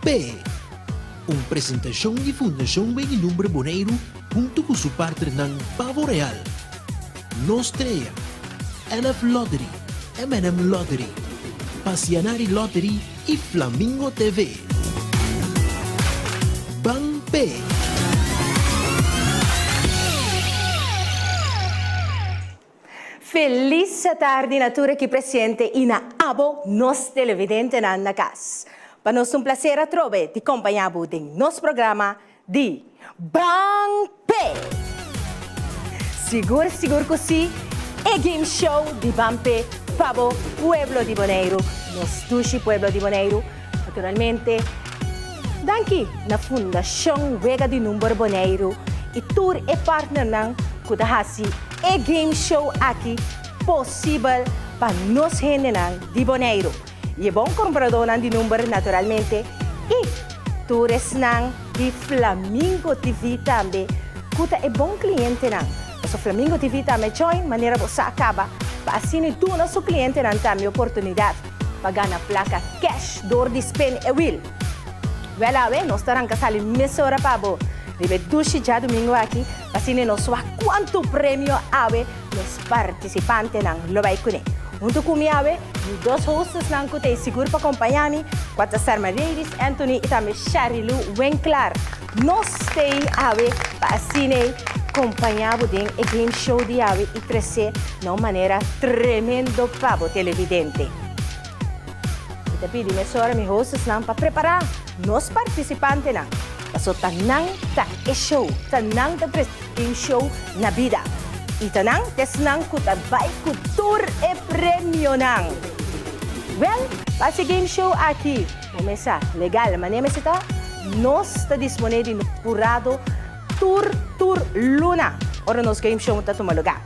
P'e! Un presentashon di Fundashon Weg'i Number Boneiru huntu ku su partnernan Pavo Real, Nos Trea, NF Lottery, M&M Lottery, Pasianari Lottery i Flamingo TV. Ban P'e! Felis tardi na tur aki presente y na abo nos televidentenan na cas. Pa nos ta un placer atrobe di compaña bo den nos programa di Ban P'e! Sigur sigur cu si, e game show di Ban P'e pa bo pueblo di Boneiru, nos dushi pueblo di Boneiru. Naturalmente, danki na Fundashon Wega di Number Boneiru i tur e partnernan ku ta hasi e game show aki posibel pa nos hendenan di Boneiru i e bon kompradónan di number naturalmente i tur esnan di Flamingo TV tambe ku ta e bon klientenan pasobra Flamingo TV tambe join manera bo sa kaba pa asina duna su klientenan tambe oportunidat pa gana plaka cash door di spin e wiel. Wel awe nos ta ranka sali mesora pa bo riba e dushi djadumingu aki pa asina nos wak kuantu premio awe nos partisipantenan lo bai kuné. Huntu ku mi awe mi dos hostesnan ku ta ei sigur pa kompañá mi kua ta Sarma Ladies Anthony i tambe Sharilu Winklaar. Nos ta ei awe pa asina ei kompañá bo den e game show di awe i tres'é na un manera tremendo pa bo televidente. Mi ta pidi mesora mi hostesnan pa prepará nos partisipantenan, paso ta nan ta e show, ta nan ta trese e game show na bida i ta nan ta esnan ku ta bai ku tur e premionan. Wèl, pa hasi e game show aki bo mesa legal manera mester ta, Nos ta disponé di nos hurado tur tur luna ora nos game show ta tuma lugá.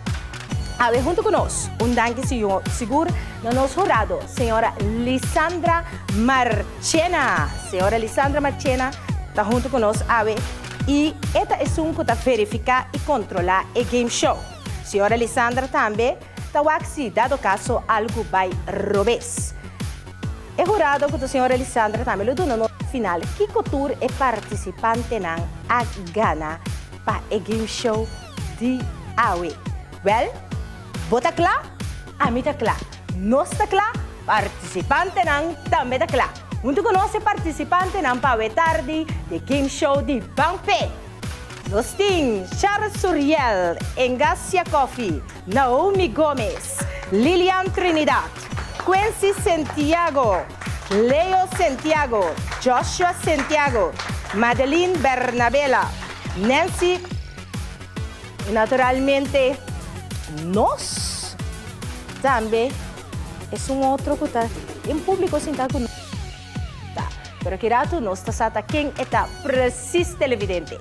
Awe huntu ku nos, un danki sigur na nos hurado, señora Lisandra Marchena. Señora Lisandra Marchena ta huntu ku nos awe i e ta esun ku ta verifiká i kontrolá e game show. Señora Lisandra tambe ta wak si dado kaso algu bai robes. E hurado ku ta señor Elisandra tambe lo duna nos final kiko tur e partisipantenan a gana pa e game show di awe. Wèl, bo ta kla? Ami ta kla. Nos ta kla, partisipantenan tambe ta kla. Huntu ku nos e partisipantenan pa awe tardi di e game show di Ban P'e! Nos tin Charles Suriel, Engasia Coffee, Naomi Gomez, Lilian Trinidad, Quincy Sentiago, Leo Sentiago, Joshua Sentiago, Madeline Bernabela, Nancy y naturalmente nos tambe esun otro cu ta den publico sinta cu nos ta. Pero ki rato nos ta sa ta ken e ta precies televidente.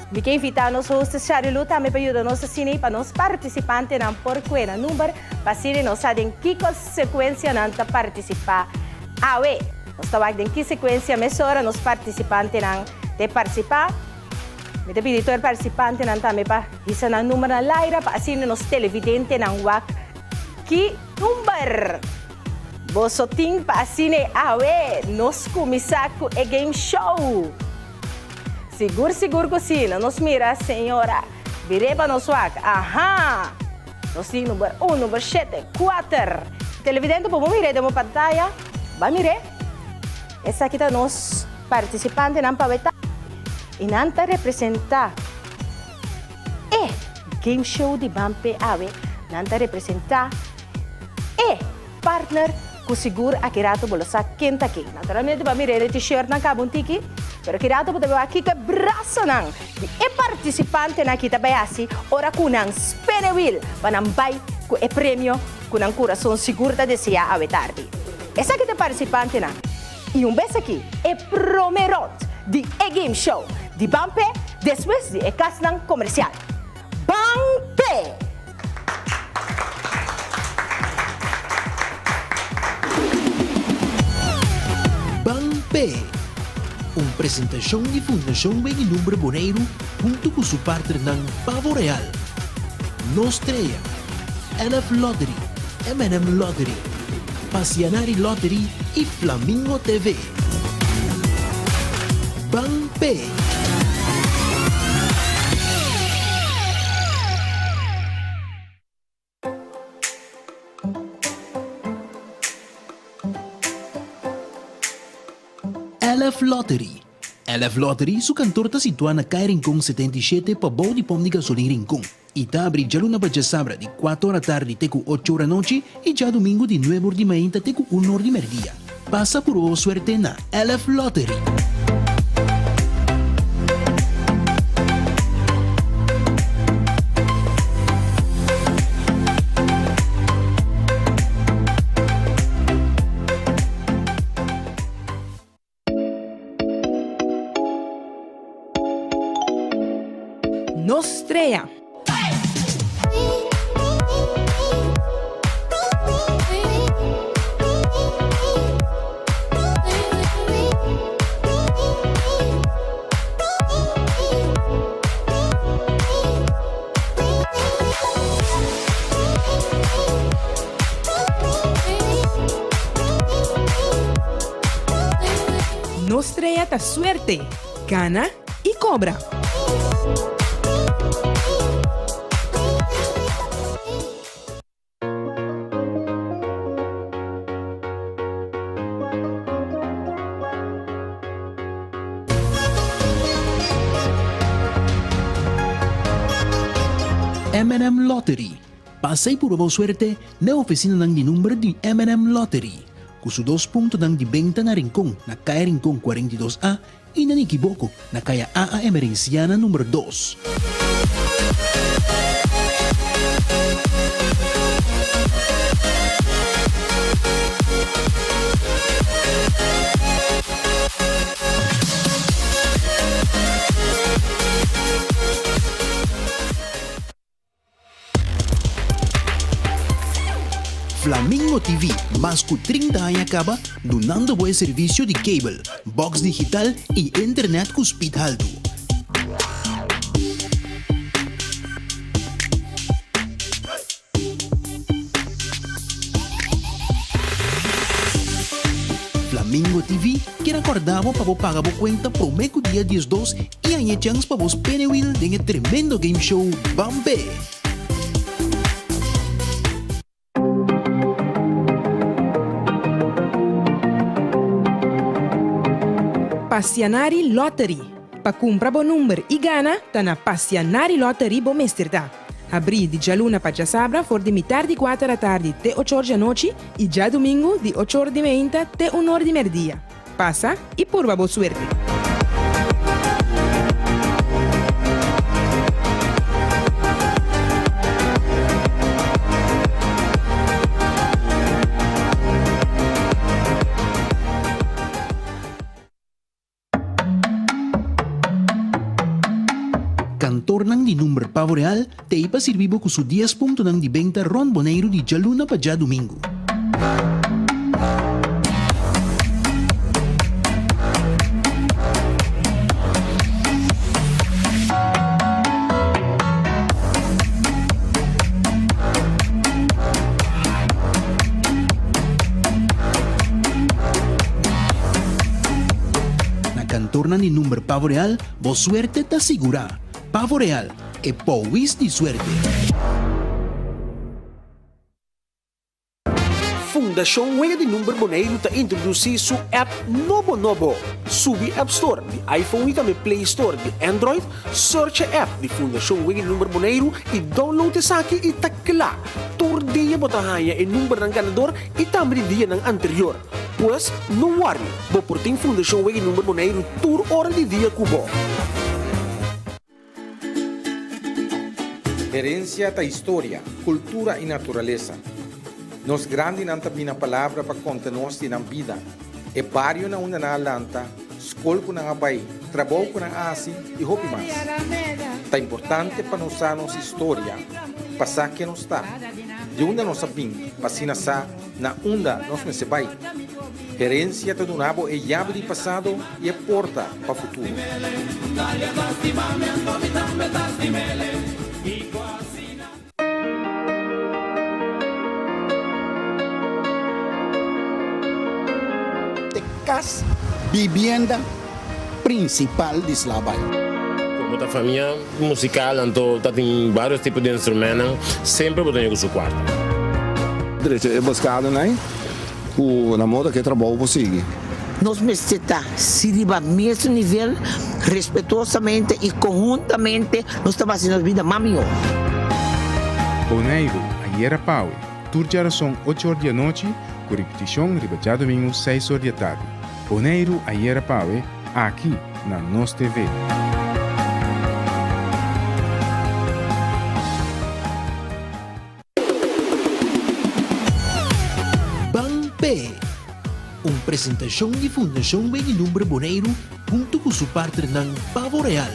Mi ke invitá nos hostess Sharilu tambe pa yuda nos asina i pa nos partisipantenan por kue nan number pa asina nos sa den kiko sekuensia nan ta partisipá awe. Nos ta wak den ki sekuensia mesora nos partisipantenan te partisipá. Mi ta pidi tur e partisipantenan tambe pa hisa nan number na laira pa asina nos televidentenan wak ki number boso tin pa asina awe nos kuminsá ku e game show. Sigur sigur ku si, no nos mira señora bir'é pa nos wak. Aha! Nos tin number un, number shete, kuater. Televidente por bo mir'é den bo pantaya? Ba mir'é. Esaki ta nos partisipantenan pa weta i nan ta representá e game show di Ban P'e Awe. Nan ta representá e partner Ku sigur aki rato bo lo sa ken ta ken. Naturalmente bo a mira e t-shirtnan kaba un tiki, pero aki rato bo ta wak kiko e brasonan di e partisipantenan aki ta bai hasi ora ku nan spin e wiel pa nan bai ku e premio ku nan kurason sigur ta deseá awe tardi. Esaki ta e partisipantenan i un bes aki e prome rond di e game show di Ban P'e despues di e kasnan komersial. Ban P'e! Ban P'e, un presentashon di Fundashon Weg'i Lumbre Boneiru huntu ku su partnernan Pavo Real, Nos Trea, NF Lottery, M&M Lottery, Pasianari Lottery i Flamingo TV. Ban P'e! LF Lottery LF Lottery su kantor ta situá na Kai Rincon 77 pabou di pòmp di gasolin Rincon i ta abri djaluna pa djasabra di kuater ora tardi te ku ocho ora anochi i djadumingu di nuebe or di mainta te ku un or di mèrdia. Pasa purba bo suerte na LF Lottery. Nos strea. Nos strea ta suerte, gana i kobra. M&M Lottery, Pasa y purba bo suerte na e oficinanan di number di M&M Lottery, cu su dos puntonan di benta na Rincon na Caya Rincon 42 A y na Nikiboko na Caya AA Emerenciana number dos. Flamingo TV mas ku 30 aña kaba dunando bo e servisio di cable, box digital i internet ku speed haltu. Flamingo TV kier a kòrda bo pa bo paga bo kuenta promé ku dia 12 i haña e chèns pa bo spin e wheel den e tremendo game show Ban P'e! Passianari Lottery. Pa kumpra bo number i gana ta na Passianari Lottery bo mester ta. Habrí di djaluna pa djasabra for di mitar di kuater atardi te ochor djanochi i djadumingu di ochor di meinta te unor di merdia. Pasa i purba bo suerte. Kantornan di number Pavo Real ta ei pa sirbi bo ku su dies puntonan di benta rònt Boneiru di djaluna pa djadumingu. Na kantornan di number Pavo Real, bo suerte ta sigurá. Pavo Real, e powis di suerte. Fundashon Wega di Number Boneiru ta introdusí su app nobo nobo. Subi App Store di iPhone i tambe Play Store di Android, search e app di Fundashon Wega di Number Boneiru i download esaki i ta kla! Tur dia bo ta haña e numbernan ganador i tambe di dianan anterior. Pues, no worry, bo por tin Fundashon Wega di Number Boneiru tur ora di dia ku bo. Herensia ta historia, kultura i naturalesa. Nos grandinan ta bina palabra pa konta nos di nan bida, e bario na unda nan a lanta, skol ku nan a bai, trabou ku nan a hasi i hopi mas. Ta importante pa nos sa nos historia, pa sa ken nos ta, di unda nos a bin, pa asina sa na unda nos mester bai. Herensia ta duna bo e yabi di pasado i e porta pa futuro. Te kas, bibienda, prinsipal di Slabai. Komo ta famia musikal anto ta tin varios tipo di instrumentnan, semper bo ta ña ku su kuarta. Drecha e buskadonan ku na moda ku e trabou por sigui. Nos mester ta si riba mesun nivel, respetuosamente i konhuntamente nos ta basi nos bida mas mihó. Boneiru, ayera pawe, tur djarason ocho or di anochi, ku ripitishon riba djadumingu seis or di atardi. Boneiru, ayera pawe, aki na Nos TV. Ban P'e! Un presentashon di Fundashon Weg'i Number Boneiru huntu ku su partnernan Pavo Real,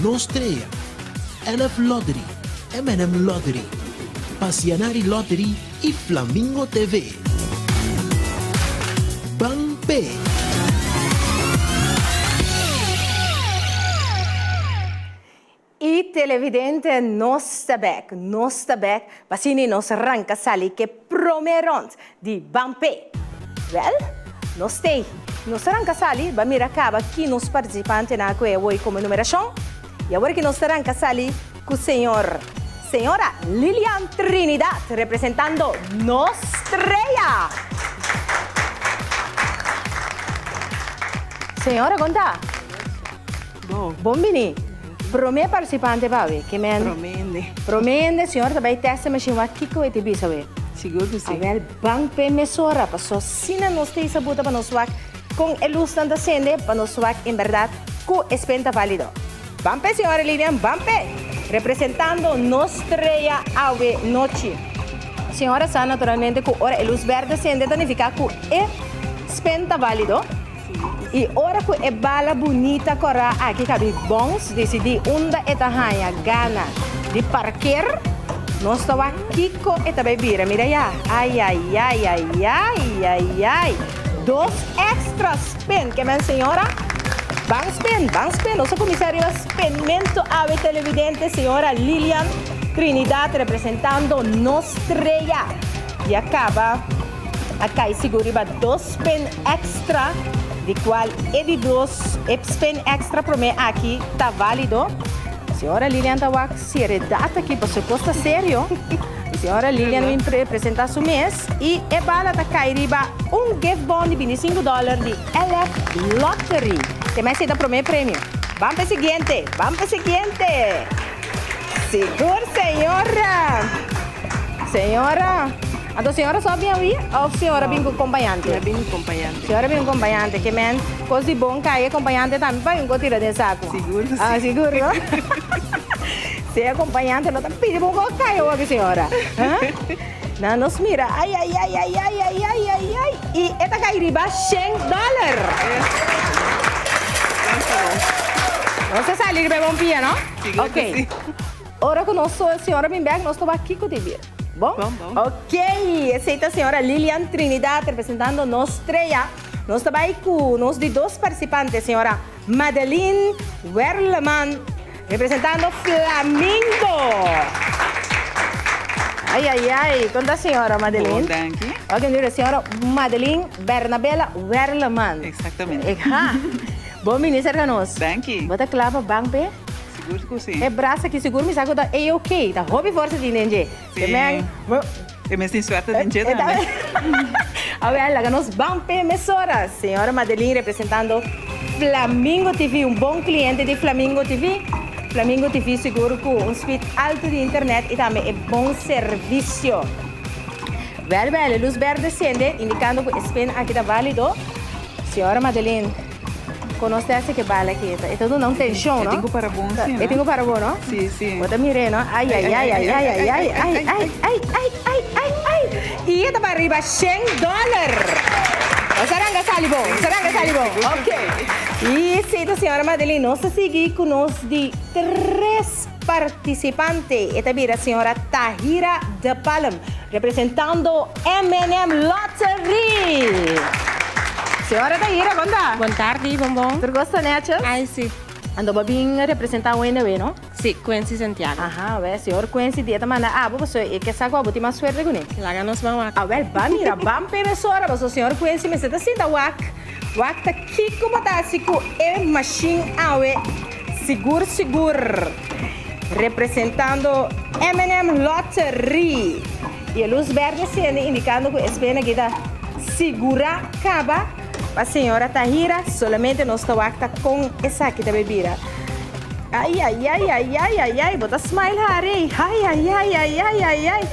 Nos Trea, LF Lottery, M&M Lottery, Pasianari Lottery i Flamingo TV. Ban P'e! Y televidente nos ta bek, nos ta bek pa asina nos ranca sali ke prome rond di Ban P'e. Wel, nos t'ey, nos ranca sali ba mira caba ki nos participantenan a cohe awoy como numeracion. Y awor ki nos ta ranca sali cu señor, señora Lilian Trinidad representando Nos Estrella. Señora, con ta? Bon bini. Prome participante pa awe. Ke men? Prome hende. Prome hende, señor ta bay test e machine wak kiko e ta bisa awe. Sigur ku si. Awel ban p'e mesora paso asina nos ta hisa buta pa nos wak kon e lusnan ta sende pa nos wak en berdad ku e spen ta valido. Ban p'e señora Lilian, ban p'e! Representando nos strea awe nochi. Señora sa naturalmente ku ora e lus berde sende ta nifica ku e spen ta valido. I ora ku e bala bunita kòrá aki kabi bòns disidí unda e ta haña gana di parker, nos ta wak kiko e ta bai bira. Mira ya! Aiaiaiaiaiaiai! Dos èkstra spin! Ke men señora? Ban spin, ban spin! Nos a kuminsá riba spinmentu awe televidente, señora Lilian Trinidad representando nos strea di a kaba. A kai sigur riba dos spin extra, di cual e di dos, e spin extra prome aki ta valido. Señora Lilian ta wak seriedad aki pasobra e cos ta serio. Señora Lilian bin presenta su mes y e bala ta kai riba un gift bon di bintisinco dollar di LF Lottery. Te mes ta prome premio. Ban pa e siguiente, ban pa e siguiente. Sigur señora. Señora. Anto señora so a bin awi of señora bin cu compañante? Mi a bin cu compañante. Señora bin cu compañante. Ke men cos di bon cay e compañante tambe pa bin cu tira den saco. Sigur cu si. Ah, sigur no? Si e compañante no ta pidi pa un cos cay awor cu señora. Ha? Nan nos mira. Ay, ay, ay, ay, ay, ay, ay, ay, ay. Y e ta cay riba shen dollar. Nos a sali riba e bon pia, no? Sigur cu si. Ora cu nos señora bin bek nos ta wak kico di bir. Bon? Bon, bon. Ok, esey ta señora Lilian Trinidad representando nos Strea. Nos ta bay cu nos di dos participante, señora Madeline Werleman representando Flamingo. Ay, ay, ay, con ta señora Madeline? Bon, danki. Ok, mira, señora Madeline Bernabela Werleman. Exactamente. Ha. Bon bini cerca nos. Danki. Bo ta cla pa ban p'e? Sigur ku si. E brasa aki sigur mi sa ku ta A-ok. Ta hopi forsa tin den dje. Si. E mes tin suerte den dje tambe. Awel, laga nos ban p'e mesora. Señora Madeline representando Flamingo TV, un bon cliente di Flamingo TV. Flamingo TV sigur ku un speed alto di internet i tambe e bon servisio. Wèl wèl, e lus bèrdè sende, indikando ku e spin aki ta válido. Señora Madeline. Conoce ese ke bala aki. E ta duna un tension, no? E tin cu para bon, si, no? E tin cu para bon, no? Si, si. Bo ta mir'é, no? Ay, ay, ay, ay, ay, ay, ay, ay, ay, ay, ay, ay, ay, ay. I e ta para riba shen dollar. Nos a ranga sali bon, nos a ranga sali bon. Ok. I si ta señora Madeline, nos ta sigui cu nos di tres participante. E ta bira señora Tahira de Palm, representando M&M Lottery. Señora Tahira, bon ta? Bon tardi, bon bon. Tur cos ta netjes? Ay, si. Anto bo bin representa wende awe, no? Si, Quincy Santiago. Aha, wè, señor Quincy di e ta manda abo, pasobra e ke sa ku abo tin mas suerte kuné. Laga nos ban wak. Awèl, ban mira, ban p'e mesora, pasobra señor Quincy mester ta sinta wak. Wak ta kiko bo ta hasi ku e mashin awe sigur sigur. Representando M&M Lottery. I e lus berde sende indikando ku e spin aki ta sigurá kaba pa señora Tahira. Solamente nos ta wak ta kon esaki ta bay bira. Ai ai ai ai ai ai ai bo ta smile hari. Ai ai ai ai ai ai ai.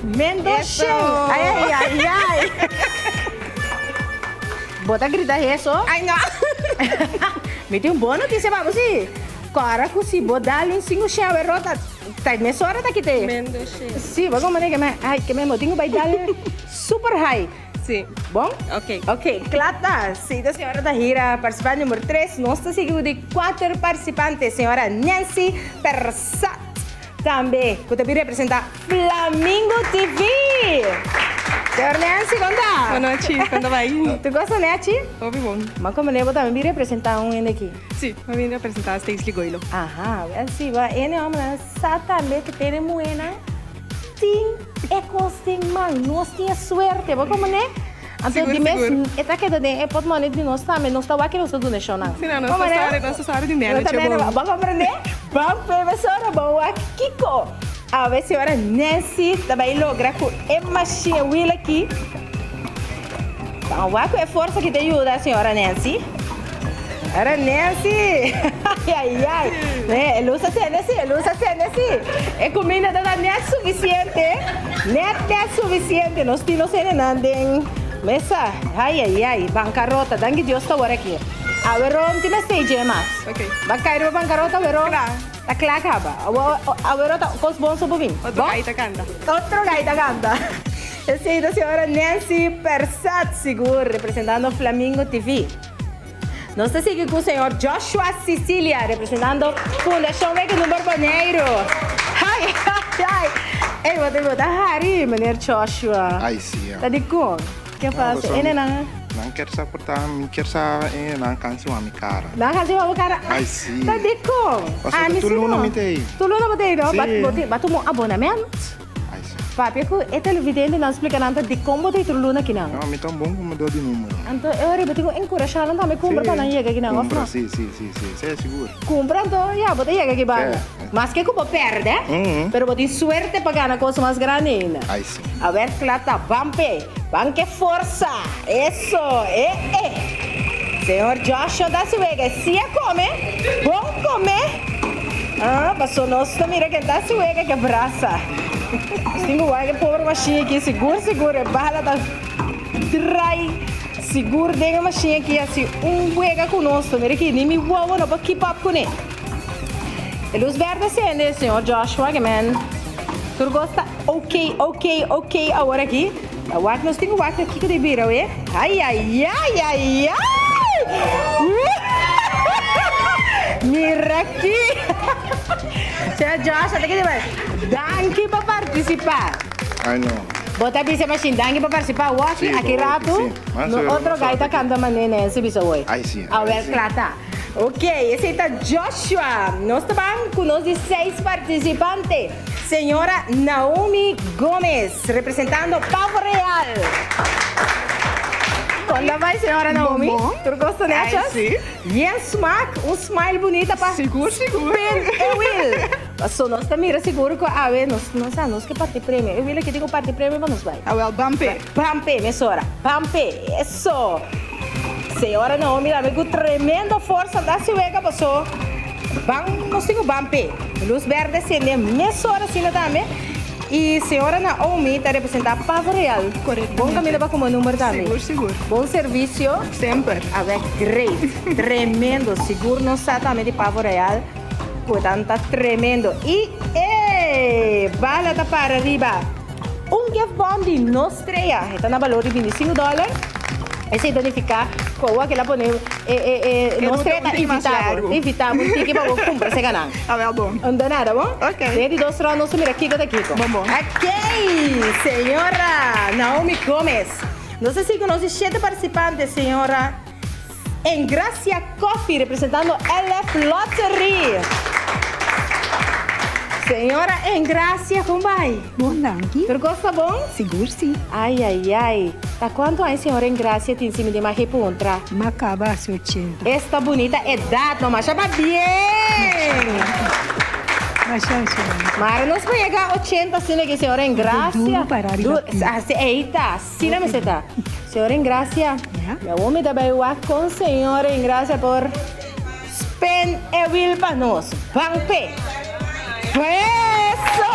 Mendoshen. Ai ai ai ai. Bo ta grita heso? Ai no. Mi tin un bon notisia pa bo si. Kòrda ku si bo dal un singu shen awe rota ta mesora ta kit'e. Mendoshen. Si, bo komo ke me ai ke me bo tin ku bai dal super high. Si. Bon? Ok. Ok, kla ta. Si ta señora Tahira, partisipante numero tres. Nos ta sigui ku di kuater partisipante, señora Nancy Persat. Tambe ku ta bin representá Flamingo TV! Señor Nancy, kon ta? Bon nochi, kon ta bai? Tur kos ta nechi? Hopi bon. Ma komo bo tambe bin representá un hende aki? Si, mi bin representá Stacely Goilo. Aha, wèl si, bo hende hòmbernan sa tambe ku tene muhénan tin e kos den man, nos tin e suerte, bo komo ne? Anto di mes e ta keda den e portmone di nos tambe, nos ta wak nos ta duna shownan. Si no, nos ta sali, nos ta sali di manager bon. Bo comprende? Ban p'e mesora, bo wak kiko. Awe señora Nancy ta bai logra ku e machine wheel aki. Ban wak ku e forsa ki ta yuda señora Nancy. Señora Nancy! Ai ai ai! E lus a sende si, e lus a sende si. E kuminda ta net sufisiente. Net net sufisiente. Nos tin nos hendenan den mesa. Ai ai ai, bankarota. Danki Dios ta wor aki. Awe Ron tin mester dje mas. Ba kai riba bankarota awe Ron. Ta kla kaba. Awe Ron ta kos bon so por bin. Otro gaita kanta. Otro gaita kanta. Esei ta señora Nancy Persat sigur representando Flamingo TV. Nos ta sigui ku señor Joshua Cicilia representando Fundashon Weke Number Boneiru. Ai ai ai. Ey bo ta bo ta hari meneer Joshua. Ai si ya. Ta dikon? Ke pasa? Ene nan. Nan kier sa por ta mi kier sa e nan kansi wak mi kara. Nan kansi wak bo kara? Ai si. Ta dikon? Pasobra tur luna mi ta ei. Tur luna bo ta ei no? Si. Bo tuma un abonament? Papia ku e televidentenan splika nan ta dikon bo ta hitru luna kinan. No, mi ta un bon kumpradó di numero. Anto e ora bo tin ku enkurashá nan tambe kumpra pa nan yega kinan, òf no? Kumpra, si, si, si, si, si, sigur. Kumpra anto ya bo ta yega ki banda. Maske ku bo pèrdè, pero bo tin suerte pa gana kos mas grandi ainda. Ai si. Awèr kla ta, ban p'e, ban k'e forsa. Eso, e e. Señor Joshua ta hasi wega, e si a kome, bon kome. Ah, paso nos ta mira ken ta hasi wega ke brasa. Nos tin ku wak e pober mashin aki, sigur sigur e bala ta drai sigur den e mashin aki hasi un wega ku nos. Ta mira aki ni mi wowo no por keep up kuné. E lus berde sende, señor Joshua, ke men tur kos ta ok, ok, ok awor aki. Ta wak nos tin ku wak kiko ta bira awe. Ai ai ai ai ai! Mira aki! Señor Joshua ta kende bai. Danki pa partisipá. Ai no. Bo ta bisa machine danki pa partisipá wòki aki ratu no otro gai ta kanta manera Nancy bisa woi. Ai si. Awel kla ta. Ok, esei ta Joshua. Nos ta ban ku nos di seis partisipante. Señora Naomi Gomez, representando Pavo Real. Kon ta bai, señora Naomi? Bon, bon. Tur kos ta nechas? Ai, si. Yen smak, un smile bunita pa Sigur, sigur. spin e wiel. Paso nos ta mira sigur ku awe nos no sa, nos ke parti premio. E wiel aki tin ku parti premio pa nos bai. Awel, ban p'e. Ban p'e, mesora. Ban p'e. Eso. Señora Naomi tambe ku tremendo forsa ta hasi wega paso ban nos tin ku ban p'e. Luz berde sende mesora asina tambe y señora Naomi ta representa Pavo Real. Correctamente. Bon caminda pa como number tambe. Sigur sigur. Bon servicio. Semper. Aweh great. Tremendo. Sigur nos sa tambe di Pavo Real cu tan ta tremendo. Y e bala ta para riba un gift bon di nos strea. E ta na balor di 25 dollar. Esei ta nifiká ku awor kila pone e e e nos tres ta invitá bo, invitá bo tiki pa bo kumpra esei kanan. Awel bon. No nada bon? Ok. Den di dos rònt nos ta mira kiko ta kiko. Bon bon. Ok, señora Naomi Gomez. Nos ta sigui ku nos di shete partisipante, señora Engracia Coffee representando LF Lottery. Señora Engracia, kon bai? Bon, danki. Tur kos ta bon? Sigur si. Ai, ai, ai. Ta kuantu aña señora Engracia tin si mi den mahe puntra? M'a kaba hasi ochenta. Esta bunita edat no masha ba bien! Masha, masha danki. Mara nos por yega ochenta asina ke señora Engracia. Duru para riba pia. Asi ei ta, asina mester ta. Señora Engracia, mi awor mi ta bai wak kon señora Engracia por. Spin e wiel pa nos. Ban p'e. Eso!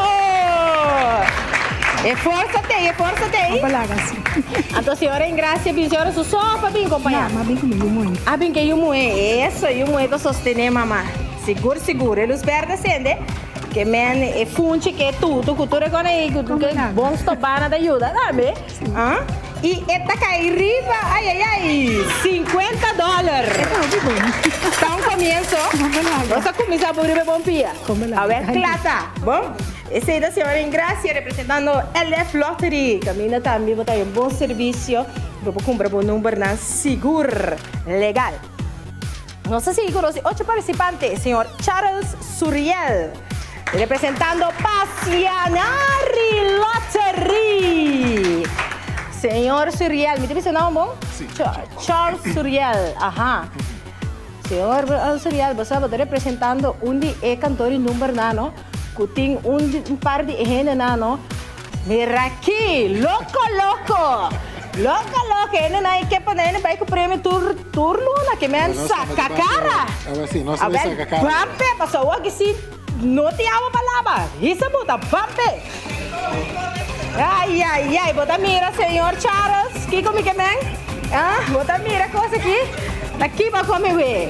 E forsa t'ei, e forsa t'ei. Bo laga si. Anto señora Engracia bin señora su so pa bin compaña? No, m'a bin ku mi yu muhé. A bin ku e yu muhé. Eso, yu muhé ta sostené mama. Sigur, sigur. E lus berde sende. Ke men e funchi ke tutu ku tur e kos ei ku bon stobana ta yuda tambe. Ah. I e ta kai riba, ai ai ai, sinkuenta dòler. E ta hopi bon. Ta un komienso. Nos a kuminsá por riba e bon pia. Awe kla ta. Bon, esei ta señora Ingracia representando LF Lottery. Kaminda tambe bo ta haña un bon servisio. Bo por kumpra bo numbernan sigur, legal. Nos a sigui ku nos di ocho partisipante, señor Charles Suriel, representando Pasianari Lottery. Señor Suriel, mi ta bisa nan bon? Sí. Charles Suriel, aha. Señor Suriel, bo sa bo ta representando un di e kantor di numbernan, no? Ku tin un par di e hendenan, no? Mira aki! Loko loko! Loko loko! Hende nan e ke pone hende bai ku premio tur tur luna ke men saka kara! Awel ban p'e pasobra awor aki si no tin awa pa laba hisa bo ta ban p'e! Ai ai ai bo ta mira señor Charles kiko mi ke men? Ah bo ta mira kos aki? Ta ki bo a kome we?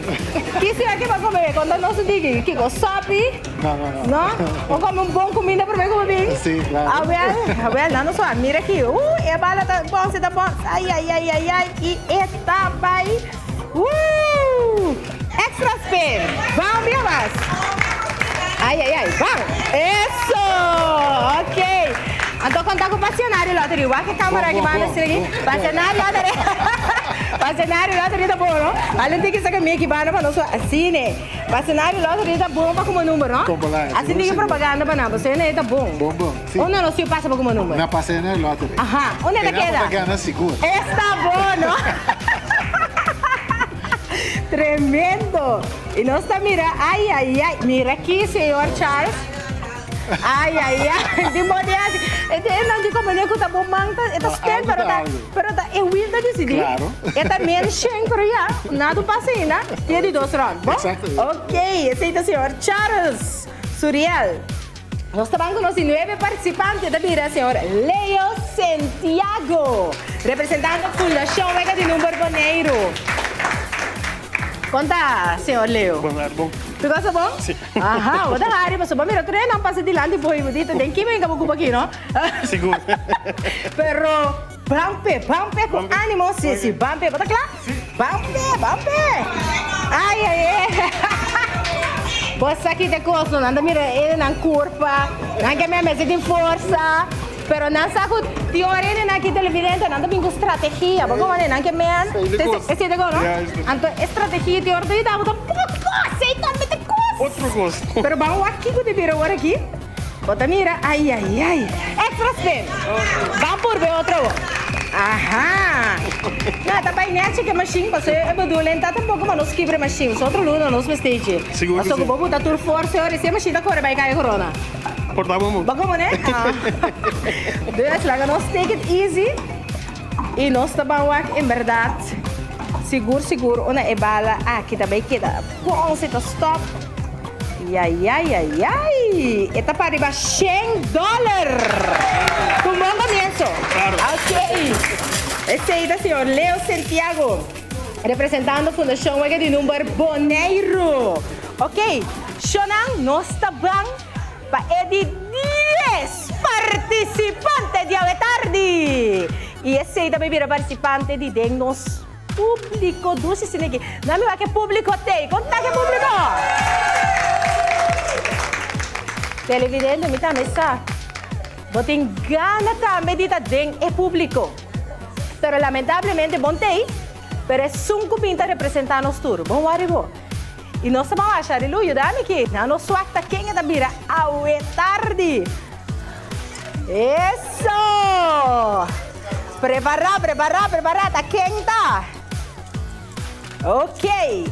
Ki señor ki bo a kome we? Konta nos un tiki kiko sopi? No, no, no. No? Bo come un bon cuminda prome cu bo bin? Sí, claro. Awel, awel, nan no so. Mira aki. E bala ta bon, si ta bon. Ay, ay, ay, ay, ay. Y e ta bay. Extra spin. Ban un bia mas. Ay, ay, ay. Ban. Eso! Ok. Anto conta cu Pasionario Lottery. Wak e camera aki banda asina aki. Pasionario Lottery. Pasionario Lottery ta bon, no? Alin tin ki saca mi aki banda pa nos asina. Pasionario Lottery ta bon pa kuma number, no? Kombolaya, Así sigur, tin sigur. propaganda pa nan, pasobra e ta bon. Bon, bon, si. Unda nos yu pasa pa kuma number? Na Pasionario Lottery. Aha, unda e ta E nan keda? bo ta gana sigur. Esta bon, no? Tremendo! I nos ta mira, ai, ai, ai, mira aki, señor Charles. Ai, ai, ai, tin bo di hasi. E tin esnan di komende ku ta bo man ta, e ta No, spin, algu pero ta ta, algu. pero ta e wiel ta disidí. Claro. E ta menshen, pero ya, nada pasa ainda. Tin e di dos round, bo? Exactamente. Ok, esei ta señor Charles Suriel. Nos ta ban ku nos di nuebe partisipante, ta bira señor Leo Sentiago, representando Fundashon Wega di Number Boneiru. Kon ta, señor Leo? Bon, bon. Tur cosa bon? Sí. Aha, bo ta hari pasobra bo mira tur e nan pasa dilanti bo i bo di ta den kimen ka bo kupa aki, no? Sigur. Pero ban p'e, ban p'e ku animo, si, si, ban p'e. Bo ta kla? Si. Ban p'e, ban p'e. Ai, ai, ai. Bo sa ki ta kos, no? Nan ta mira e nan kurpa, nan ke mester mester tin forsa, pero nan sa ku tin ora e nan aki televidente, nan ta bin ku strategia. Bo komo nan ke men, esei ta kos, no? Anto e strategia tin ora ta yuda bo ta poko, esei tambe ta kos. Otro kos. Pero ban wak kiko ta bira ora aki. Bo ta mira, ai ai ai. Extra spin. Ban purba e otro bo. Aha. No, ta bai nechi ke machine, paso e bedoeling ta tampoco pa nos kibra e machine. So otro luna nos mester dje. Sigur ku Paso si. ku bo buta tur forsa ora si e machine ta kore bai kai corona. Por ta bon. Bo komo ne? Ah. Dus laga nos take it easy. I nos ta ban wak en berdad sigur sigur unda e bala aki ta bai keda. Kon si ta stop? Yayayayay! E ta pa riba shen dòler! Ku un bon komienso! Ok! Esei ta señor Leo Santiago, representando Fundashon Wega di Number Boneiru. Ok, shownan, nos ta ban pa e di dies partisipante di awe tardi! I esei ta bai bira partisipante di den nos. Publico dushi siniki. Nan mi wak e publico tey. Kon ta ke publico? Televidente mi tambe sa. Bo tin gana tambe di ta den e publico. Pero lamentablemente bon tey, pero esun cu bin ta representa nos tur. Bon wari bo. I nos ta ban wak Sharilu, yuda mi aki. Nan no swak ta ken e ta bira awe tardi. Eso! Prepará, prepará, prepará, ta ken ta? Ok,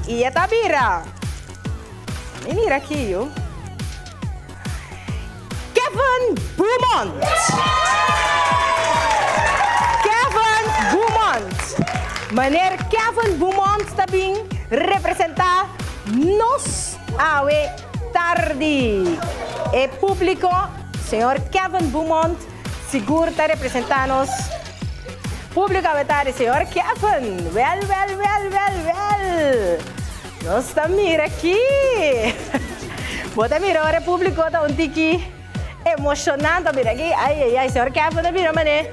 i e ta bira. Mi mira aki yu. Kevin Beaumont! Kevin Beaumont! Meneer Kevin Beaumont ta bin representá nos awe tardi. E públiko, señor Kevin Beaumont sigur ta representá nos públiko awe tardi. Señor Kevin, wèl, wèl, wèl, wèl, wèl! Nos ta mira aki. Bo ta mira ora e publico ta un tiki emocionante. Mira aki, ay, ay, ay, señor Kevin ta bira mane,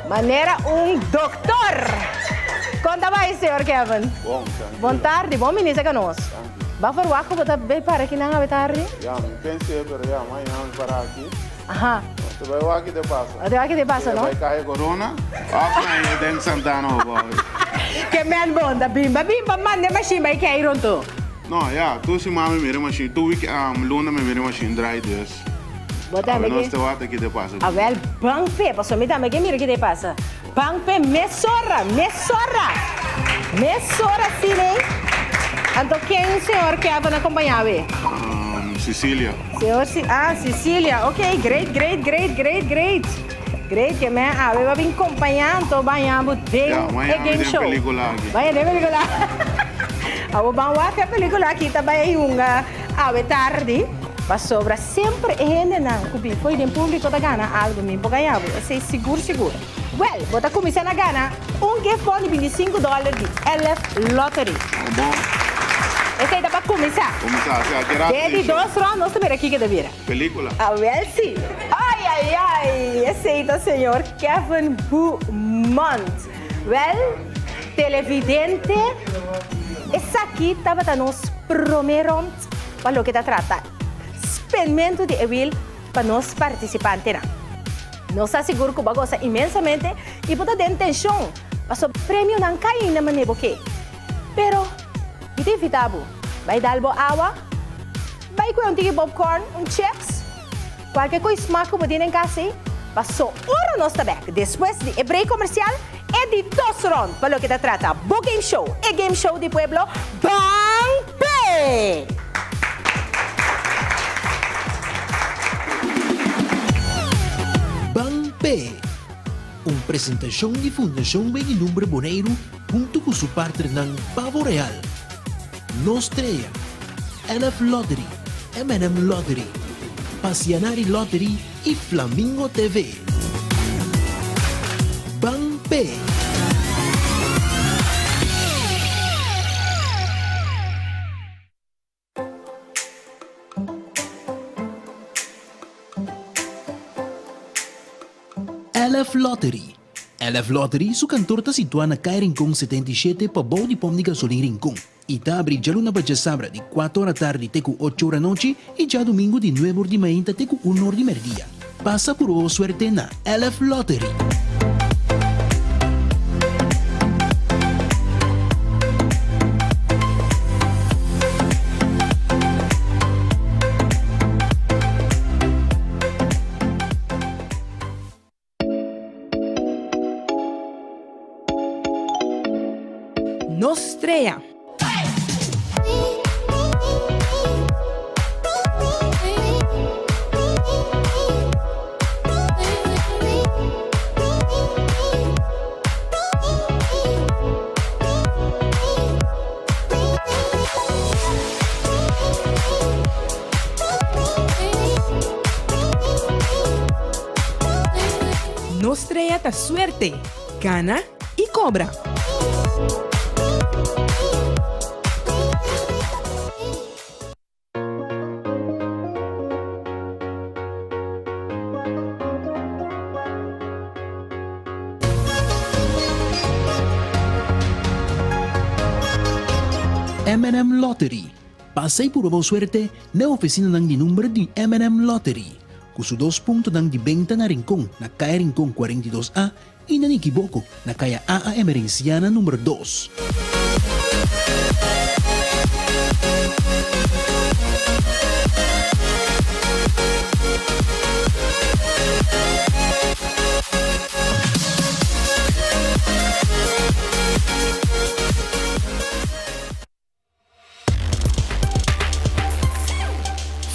manera un doctor. Con ta bay, señor Kevin? Bon, tranquilo. Bon tardi, bon bini cerca nos. Danki. Ba verwacht cu bo ta bay para aki nan awe tardi? Ya, mi pens'e, pero ya, mañana mi para aki. Aha. Nos ta bay wak ki ta pasa. Nos ta wak ki ta pasa, no? Bay cahe corona of na e den Santana of awe. Ke men bon ta bimba bimba manda e machine bay kei ronto. No, ya, tur siman mi mira e machine, tur week luna mi mira e machine draai dus. Bo tambe ke. Awe nos ta wak ki ta pasa. Awel ban p'e, pasobra mi tambe ke mira ki ta pasa. Ban p'e mesora, mesora, mesora asina ei. Anto ken señor Kevin a compaña awe? Cecilia. Señor Si, ah, Cecilia, ok, great, great, great, great, great. Great, ke men awe ba bin compaña anto baña bo den Ya, e maña game den show. pelicula aki. Baña den pelicula. Awo ban wak e pelicula aki ta bay hunga awe tardi. Pasobra semper e hendenan ku bin fo'i den publico ta gana algo, mi por gaña bo, esei sigur sigur. Wel, bo ta kuminsá na gana un gift bon di 25 dòler di LF Lottery. Bon. Esei ta pa kuminsá. Kuminsá, si a kera Den di dos rònt nos ta mira kiko ta bira. Pelíkula. Awel si. Ai, ai, ai! Esei ta señor Kevin Beaumont. Wel, televidente, esaki tabata nos promé rònt pa loke ta trata spenmentu di e wil pa nos partisipantenan. Nos ta sigur ku bo a gosa inmensamente i bo ta den tenshon pasobra premionan kai ainda manera bo ke. Pero, mi ta invitá bo, bai dal bo awa, bai kue un tiki popcorn, un chips, kualke kos smak ku bo tin den kas ei, paso ora nos ta bèk despues di e break komersial e di dos rònt pa loke ta trata bo game show, e game show di pueblo, Ban P'e! Ban P'e, un presentashon di Fundashon Weg'i Lumbre Boneiru huntu ku su partnernan Pavo Real, Nos Strea, LF Lottery, M&M Lottery, Pasianari Lottery i Flamingo TV. Ban P'e! LF Lottery. LF Lottery su kantor ta situá na Kai Rincon 77 pabou di pòmp di gasolin Rincon i ta abri djaluna pa djasabra di kuater ora tardi te ku ocho ora anochi i djadumingu di nuebe or di mainta te ku un or di mèrdia. Pasa puró suerte na LF Lottery. Nos strea. Nos strea ta suerte, gana i kobra. M&M Lottery, Pasa y purba bo suerte na e oficinanan di number di M&M Lottery, cu su dos puntonan di benta na Rincon na Caya Rincon 42 A y na Nikiboko na Caya AA Emerenciana number dos.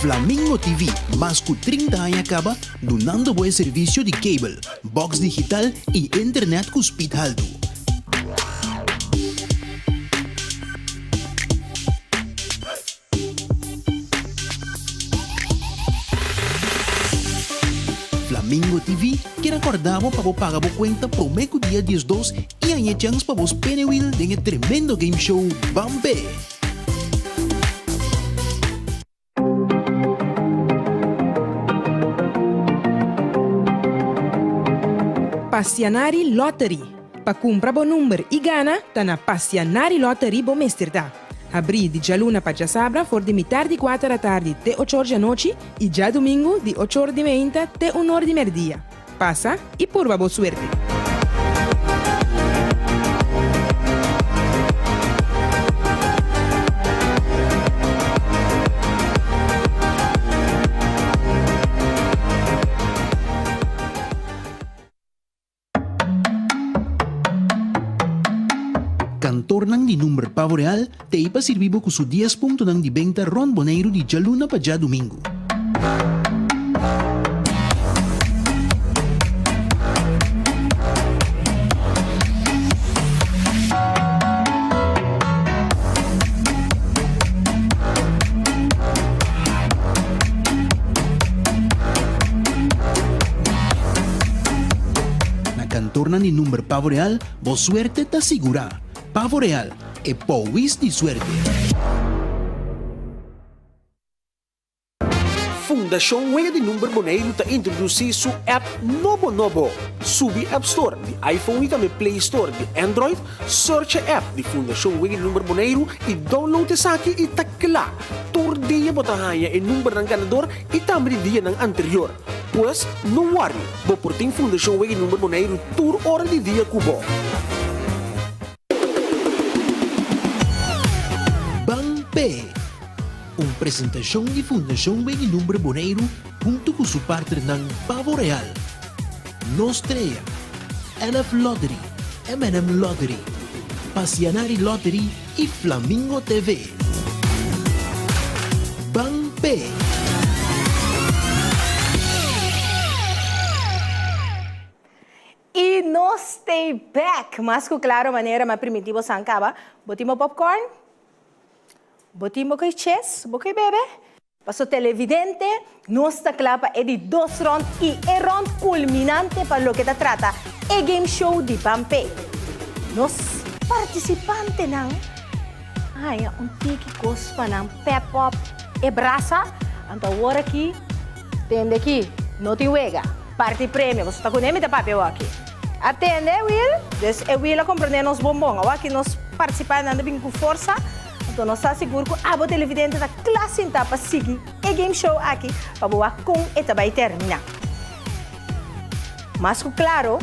Flamingo TV, mas ku 30 aña kaba dunando bo e servisio di cable, box digital i internet ku speed haltu. Flamingo TV kier a kòrda bo pa bo paga bo kuenta promé ku dia 12 i haña e chèns pa bo spene wil den e tremendo game show Ban P'e! Passianari Lottery, Pa kumpra bo number i gana ta na Passianari Lottery bo mester ta. Habrí di djaluna pa djasabra for di mitar di kuater atardi te ochor djanochi i djadumingu di ochor di meinta te unor di merdia. Pasa i purba bo suerte. Kantornan di number Pavo Real t'ei pa sirbi bo ku su dies puntonan di benta rònt Boneiru di djaluna pa djadumingu. Na kantornan di number Pavo Real, bo suerte ta sigurá. Pavo Real, e powis di suerte. Fundashon Wega di Number Boneiru ta introdusí su app nobo nobo. Subi App Store di iPhone i tambe Play Store di Android, search e app di Fundashon Wega di Number Boneiru i download esaki i ta kla! Tur dia bo ta haña e numbernan ganador i tambe di dianan anterior. Pues, no worry, bo por tin Fundashon Wega di Number Boneiru tur ora di dia ku bo. Ban P'e! Un presentashon di Fundashon Wega di Number Boneiru huntu ku su partnernan Pavo Real, Nos Trea, LF Lottery, M&M Lottery, Pasianari Lottery i Flamingo TV. Ban P'e! I nos stay back! Mas ku klaro manera mi a primintí bo san kaba. Bo tin bo popcorn? Bo tin bo koi ches? Bo koi bebe? Paso televidente, nos ta kla pa e di dos rond i e rond kulminante pa loke ta trata e game show di Ban P'e. Nos partisipantenan a haña un tiki kos pa nan pep up e brasa, anto awor aki Tende aki, no tin wega. Parti premio, boso ta kuné mi ta papia awaki. A tende, Will? Dus e Will a komprendé nos bon bon. Awaki nos partisipantenan ta bin ku forsa, anto nos ta sigur ku abo televidente ta kla sintá pa sigui e game show aki pa bo wak kon e ta bai terminá. Mas ku klaro,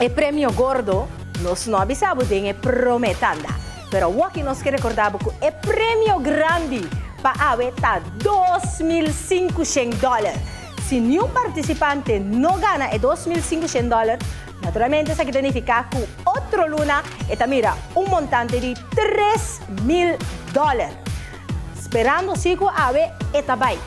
e premio gordo nos no a bisa bo den e promé tanda. Pero awaki nos ke rekordá bo ku e premio grandi pa awe ta 2500 dòler. Si niun partisipante no gana e 2500 dòler, naturalmente esaki ta nifiká ku otro luna e ta mira un montante di 3000 dòler. Sperando si ku awe e ta bai.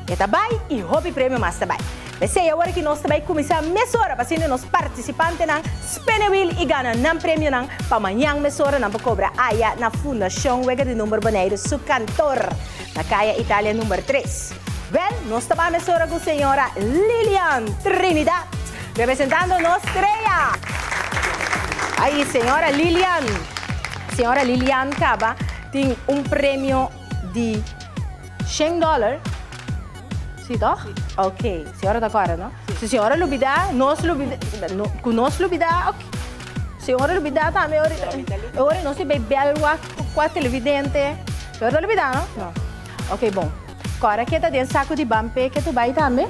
E ta bai i hopi premio mas ta bai. P'esei awor aki nos ta bai kuminsá mesora pa asina nos partisipantenan spene wil i gana nan premionan pa mañan mesora nan por kobra aya na Fundashon Wega di Number Boneiru su kantor na Kaya Italia number tres. Wèl, nos ta bai mesora ku señora Lilian Trinidad representando nos trea. Ai señora Lilian, señora Lilian kaba tin un premio di. Shen dollar? Si toch? Ok, señora ta kòrda no? Si señora lubidá, nos lubidá, ku nos lubidá, ok. Señora lubidá tambe ora, ora nos tin bai bèl wak ku kua televidente. Señora ta lubidá no? No. Ok, bon. Kòrda ke ta den saku di ban p'e ke tu bai tambe,